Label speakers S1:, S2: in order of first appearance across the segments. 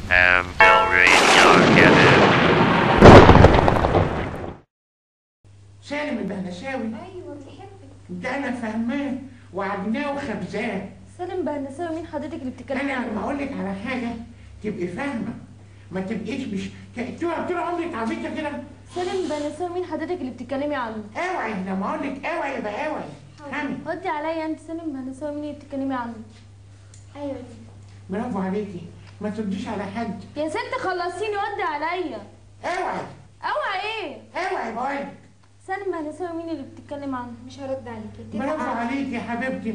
S1: سالم البهنساوي.
S2: ايوه بيحبك.
S1: ده انا فاهماه وعجناه وخبزاه.
S2: سالم بهنساوي مين حضرتك اللي بتتكلمي عنه؟
S1: انا لما اقول لك على حاجة تبقي فاهمه، ما تبقيش مش طول عمرك عبيطه كده.
S2: سالم بهنساوي مين حضرتك اللي بتتكلمي عنه؟
S1: اوعي، لما اقول لك اوعي يبقى اوعي. فهمي.
S2: ردي عليا انت، سالم بهنساوي مين اللي بتتكلمي عنه؟ ايوه.
S1: برافو عليكي، ما ترديش على حد.
S2: يا ست خلصيني، ردي عليا.
S1: اوعي.
S2: اوعي ايه؟
S1: اوعي بقولك.
S2: سالم بهنساوي مين اللي بتتكلم عنه؟ مش هرد عليكي.
S1: برافو عليكي يا حبيبتي.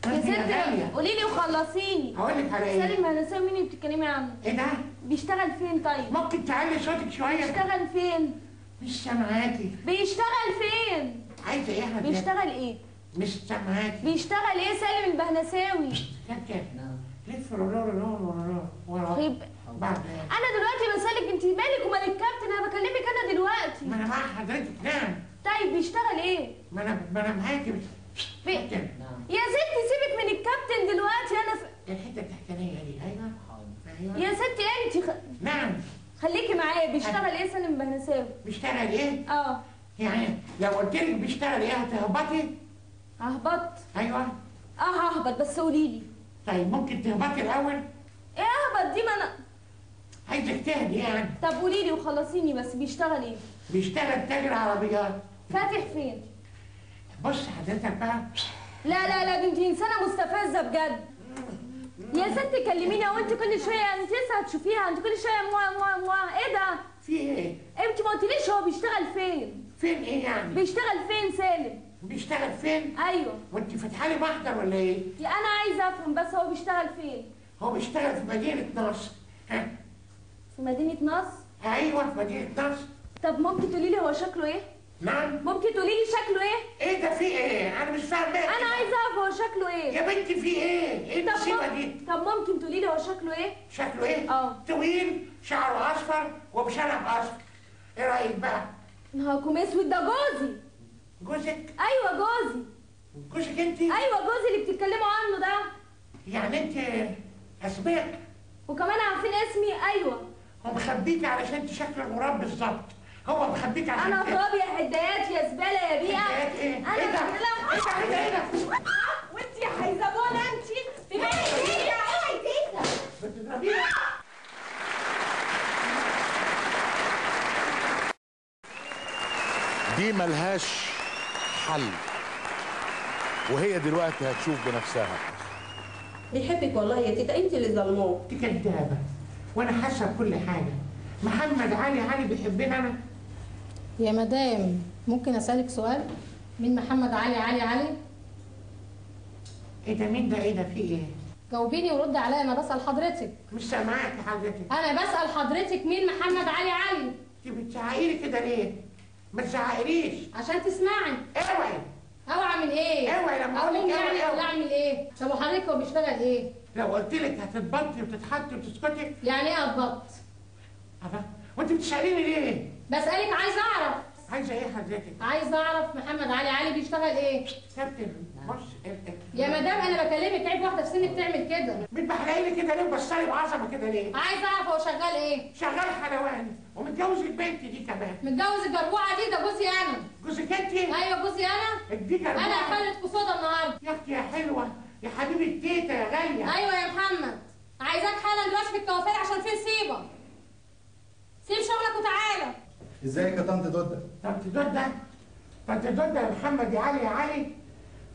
S2: يا ست قولي لي وخلصيني.
S1: هقول لك على ايه؟
S2: سالم بهنساوي مين اللي بتتكلمي عنه؟
S1: ايه ده؟
S2: بيشتغل فين طيب؟
S1: ممكن تعلي صوتك شوية؟
S2: بيشتغل فين؟
S1: مش سامعاكي.
S2: بيشتغل فين؟
S1: عايزه ايه حضرتك؟
S2: بيشتغل ايه؟
S1: مش سامعاكي.
S2: بيشتغل ايه سالم البهنساوي؟
S1: كابتن لف رو ورا.
S2: طيب
S1: بعد
S2: انا دلوقتي بسالك انت مالك ومال الكابتن؟ انا بكلمك انا دلوقتي.
S1: ما انا مع حضرتك. نعم.
S2: طيب بيشتغل ايه؟
S1: ما انا معاكي. كابتن.
S2: يا ستي سيبك من الكابتن دلوقتي، انا في
S1: الحتة التحتانيه دي. ايوه ايوه
S2: يا ستي انت
S1: نعم
S2: خليكي معايا. بيشتغل ايه سالم بهنساوي؟
S1: بيشتغل ايه؟
S2: اه
S1: يعني لو قلت لك بيشتغل ايه هتهبطي؟
S2: ههبط.
S1: ايوه
S2: اه ههبط، بس قولي لي.
S1: طيب ممكن تهبطي الاول؟
S2: ايه اهبط دي؟ ما انا
S1: عايزك تهدي يعني.
S2: طب قولي لي وخلصيني بس، بيشتغل ايه؟
S1: بيشتغل تاجر عربيات.
S2: فاتح فين؟
S1: بص حضرتك بقى.
S2: لا لا لا، دي انت انسانه مستفزة بجد. يا ست كلميني، وانت كل شوية، انت لسه هتشوفيها، انت كل شوية موا موا موا. ايه ده؟
S1: في ايه؟
S2: انت ما قلتليش هو بيشتغل فين؟
S1: فين ايه يعني؟
S2: بيشتغل فين سالم؟
S1: بيشتغل فين؟
S2: ايوه.
S1: وانت فاتحة لي محضر ولا ايه؟
S2: يا انا عايزه افهم بس هو بيشتغل فين؟
S1: هو بيشتغل في مدينة نصر. ها؟
S2: في مدينة نصر؟
S1: ايوه في مدينة نصر.
S2: طب ممكن تقولي لي هو شكله ايه؟
S1: نعم؟
S2: ممكن تقولي لي شكله ايه؟
S1: ايه ده في ايه؟ انا مش فاهم.
S2: انا عايزه اعرف هو شكله ايه؟
S1: يا بنتي في ايه؟ ايه المصيبة دي؟
S2: طب ممكن تقولي لي هو شكله ايه؟
S1: شكله ايه؟
S2: اه
S1: طويل، شعره اصفر وبشنب اصفر. ايه رايك بقى؟
S2: نهاركم اسود، ده جوزي.
S1: جوزك؟
S2: ايوه جوزي.
S1: جوزك انت؟
S2: ايوه جوزي اللي بتتكلموا عنه ده.
S1: يعني انت اسماء؟
S2: وكمان عارفين اسمي؟ ايوه.
S1: هو مخبيكي علشان انت شكل الغراب بالظبط. هو مخبيك عشان
S2: انا غراب يا حدايات يا زبالة يا بيئة.
S1: حدايات ايه؟
S2: انا
S1: ايه ده؟ ايه ده؟ ايه ده؟ ايه ده؟
S2: وانت يا حيزبونه انت في بالك ايه؟ يا اوعي تيتا
S1: بتضربيها.
S3: دي ملهاش حل، وهي دلوقتي هتشوف بنفسها.
S4: بيحبك والله يا تيتا، انت اللي ظلموه.
S1: انت كدابه وانا حاسه بكل حاجة. محمد علي علي بيحبني انا.
S5: يا مدام ممكن اسالك سؤال؟ مين محمد علي علي علي؟
S1: ايه ده؟ مين ده؟ ايه ده؟ في ايه؟
S5: جاوبيني ورد عليا، انا بسال حضرتك.
S1: مش سامعاك حضرتك.
S5: انا بسال حضرتك مين محمد علي علي؟
S1: انت بتزعقي لي كده ليه؟ ما تزعقليش
S5: عشان تسمعي.
S1: اوعي.
S5: اوعى من ايه؟
S1: اوعي لما اقول لك اوعي.
S5: يعني ولا اعمل ايه؟ طب وحضرتك هو بيشتغل ايه؟
S1: لو قلت لك هتتبطي وتتحطي وتسكتي.
S5: يعني ايه اتبط؟
S1: الله، وانت بتساليني ليه؟
S5: بسالك عايزه اعرف.
S1: عايزه ايه حضرتك؟
S5: عايزه اعرف محمد علي علي بيشتغل ايه؟
S1: كابتن بص
S5: يا مدام انا بكلمك، عيب واحدة في سنك تعمل كده.
S1: بتبحلقي لي كده ليه وبصلي بعظمة كده ليه؟
S5: عايزه اعرف هو شغال ايه؟
S1: شغال حلواني ومتجوز البنت دي كمان.
S5: متجوز الجربوعه دي؟ ده جوزي انا.
S1: جوزك انت؟
S5: ايوه جوزي انا.
S1: دي جربوعه.
S5: انا هخلف قصادها النهارده.
S1: يا اختي يا حلوة يا حبيبه تيتا يا غالية.
S5: ايوه يا محمد، عايزاك حالا دلوقتي في الكوافير عشان في مصيبة. سيب شغلك وتعالى.
S6: ازيك يا طنط دودة؟
S1: طنط دودة؟ طنط دودة يا محمد يا علي يا علي.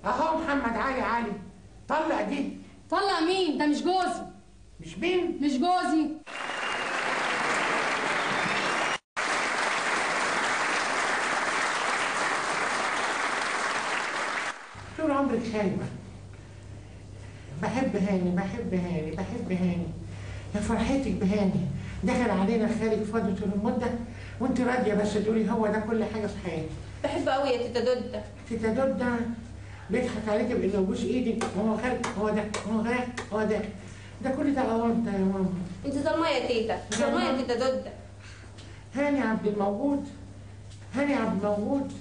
S1: اهو محمد علي علي. طلق دي.
S5: طلق مين؟ ده مش جوزي.
S1: مش مين؟
S5: مش جوزي.
S1: طول عمرك خايبة. بحب هاني، بحب هاني، بحب هاني. يا فرحتك بهاني، دخل علينا خالك فاضي طول المدة وانت راضية بس تقولي هو ده كل حاجة في حياتي.
S4: بحبه قوي يا تيتا دودة.
S1: تيتا دودة بيضحك عليك بانه يبوس ايدك وهو خارج، هو ده هو ده هو ده ده كل ده غلط يا ماما.
S4: انت ظلمه يا تيتا، ظلمه يا تيتا دودة.
S1: هاني عبد الموجود، هاني عبد الموجود،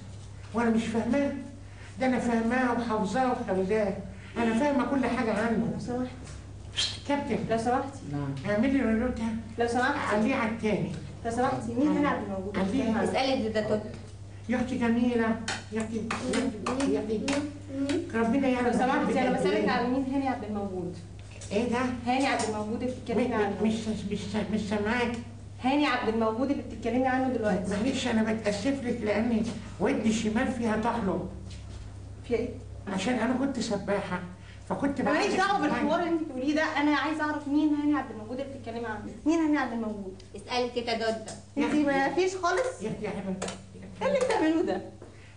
S1: وانا مش فاهماه. ده انا فاهماه وحافظاه وحافظاه، انا فاهمه كل حاجة عنه.
S4: لو سمحت.
S1: كابتن
S4: لو سمحتي.
S1: نعم. اعملي الرولو ده.
S4: لو سمحتي.
S1: عليه على التاني.
S4: لو سمحتي مين هنا عبد الموجود؟
S7: اسألي دادا توت.
S1: يا اختي جميلة، يا اختي يا اختي ربنا يعلم.
S4: لو سمحتي انا بسألك على مين هاني عبد الموجود.
S1: ايه ده؟
S4: هاني عبد الموجود اللي بتتكلمي عنه.
S1: مش سامعاك.
S4: هاني عبد الموجود اللي بتتكلمي عنه دلوقتي.
S1: معلش انا بتأسف لك لان ودني الشمال فيها طحلب.
S4: فيها ايه؟
S1: عشان انا كنت سباحة فكنت
S4: ماليش دعوه بالحوار اللي انت بتقوليه ده، انا عايزه اعرف مين هاني عبد الموجود اللي بتتكلمي عنه. مين هاني عبد الموجود؟
S7: اسألي تيتا دودة.
S4: انت ما فيش خالص؟
S1: يا اختي يا حبيبتي
S4: ايه اللي بتعملوه ده؟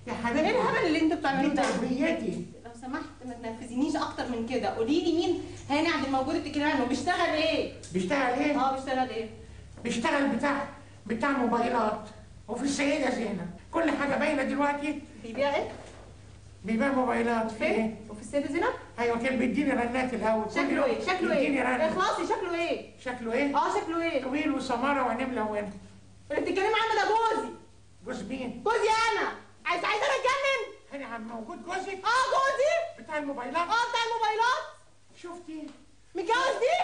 S1: يا حبيبتي
S4: ده ايه الهبل اللي انتوا بتعملوه ده؟
S1: تربيتي.
S4: لو سمحت ما تنرفزينيش اكتر من كده، قولي لي مين هاني عبد الموجود اللي بتتكلمي عنه؟ بيشتغل ايه؟
S1: بيشتغل ايه؟
S4: اه بيشتغل ايه؟
S1: بيشتغل بتاع موبايلات وفي السيدة زينب، كل حاجة باينة دلوقتي.
S4: بيبيع ايه؟
S1: بيبيع موبايلات.
S4: فين؟ وفي السيدة زينب؟
S1: ايوه كان بيديني رنات الاول.
S4: شكله ايه؟ شكله ايه؟ اخلصي شكله ايه؟
S1: شكله ايه؟
S4: اه شكله ايه؟
S1: طويل وسماره وعينيه ملونة.
S4: اللي بتتكلمي عنه ده جوزي.
S1: جوز مين؟
S4: جوزي انا. عايزه انا اتجنن؟
S1: هاني عبد الموجود جوزك؟
S4: اه جوزي.
S1: بتاع الموبايلات؟
S4: اه بتاع الموبايلات.
S1: شفتي؟
S4: متجوز دي؟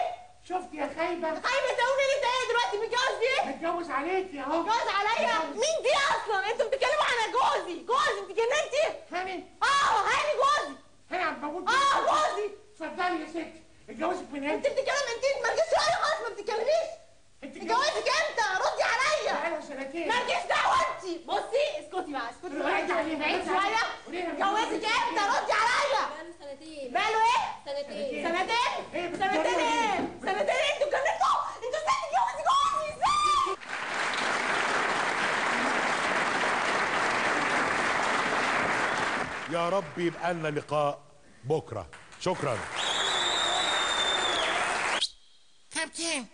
S1: شفتي يا خايبة؟
S4: خايبة انت قولي لي انت ايه دلوقتي؟ متجوز دي؟
S1: متجوز عليكي اهو.
S4: متجوز عليا؟ مين دي اصلا؟ انتوا بتتكلموا على جوزي، جوزي انت اتجننتي؟
S1: هاني؟
S4: اه هاني جوزي.
S1: هاني عبد الموجود؟
S4: اه جوزي.
S1: اتفضلي يا ستي، اتجوزك من امتى؟
S4: انت بتتكلم، انت مالكيش راي خالص، ما بتتكلميش. اتجوزك امتى؟ ردي عليا.
S1: بقالها سنتين.
S4: مالكيش دعوه انت. بصي اسكتي بقى، اسكتي بعيد شوية. اتجوزك امتى؟ ردي عليا.
S7: بقاله سنتين.
S4: بقاله ايه؟
S7: سنتين.
S4: سنتين؟ سنتين ايه؟ سنتين ايه؟ انتوا اتجننتوا؟ انتوا ازاي تتجوزي جوزي؟ ازاي؟
S3: يا رب يبقى لنا لقاء بكره. شكرا.
S1: كابتن.